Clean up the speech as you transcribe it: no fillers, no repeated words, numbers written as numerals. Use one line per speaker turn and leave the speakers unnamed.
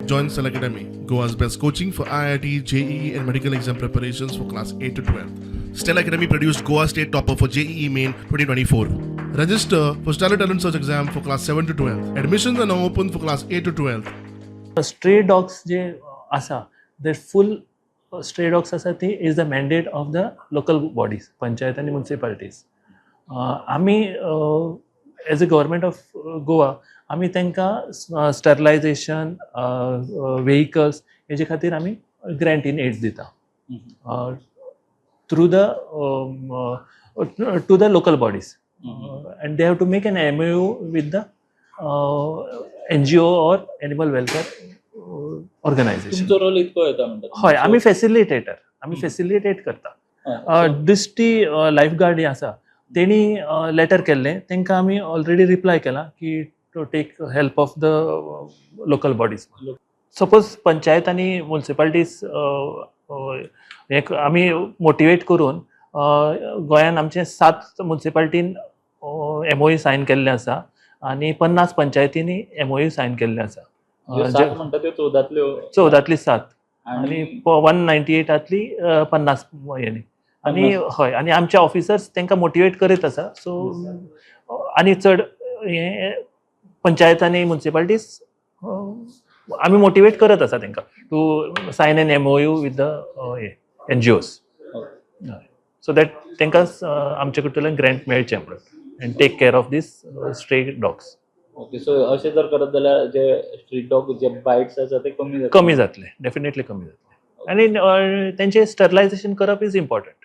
Join Stellar Academy, Goa's best coaching for IIT, JEE, and medical exam preparations for class 8 to 12. Stellar Academy produced Goa State Topper for JEE Main 2024. Register for Stellar Talent Search exam for class 7 to 12. Admissions are now open for class 8 to 12.
Stray dogs जे आसा, ते फूल stray dogs आसा, ती is the mandate of the local bodies, panchayat आनी मुन्सिपालिटीज. आमी as a government of Goa आमी तांकां स्टरलायजेशन, vehicles हेजे खातीर आमी ग्रँट इन एड्स दिता through the to the local bodies, and they have to make an MOU with the NGO or animal welfare organization.
तुमचो role इतको येता म्हणटा?
हय, आमी फॅसिलिटेटर, आमी फॅसिलिटेट करता. दिश्टी लायफ गार्ड आसा, तेणी लेटर केल्लें, तांकां आमी ऑलरेडी रिप्लाय केला की to take help of the local bodies. Suppose panchayat आनी मुन्सिपालिटीज हे आमी मोटिवेट करून गोंयान आमचे सात मुन्सिपालिटीन एमओयू सायन केल्ले आसा आनी 50 पंचायतींनी एमओयू सायन केल्ले आसा.
सात म्हणटा त्यो 14तल्यो?
14तली सात आणि 198तांतली 50 हेणी आनी हय, आनी आमचे ऑफिसर्स तांकां मोटिवेट करीत आसा. सो आनी चड हे पंचायत आनी मुन्सिपालिटीज आमी मोटिवेट करत आसा तांकां to sign an MOU with the NGOs so that तांकां आमचे कडल्यान ग्रँट मेळचें म्हणून and take care of these stray dogs.
Okay, so अशें जर करत जाल्यार जे स्ट्रीट डॉग जे बायट्स आसा ते कमी जातले?
कमी जातले, डेफिनेटली कमी जातले. आनी तेंचे स्टरलायझेशन करप is important.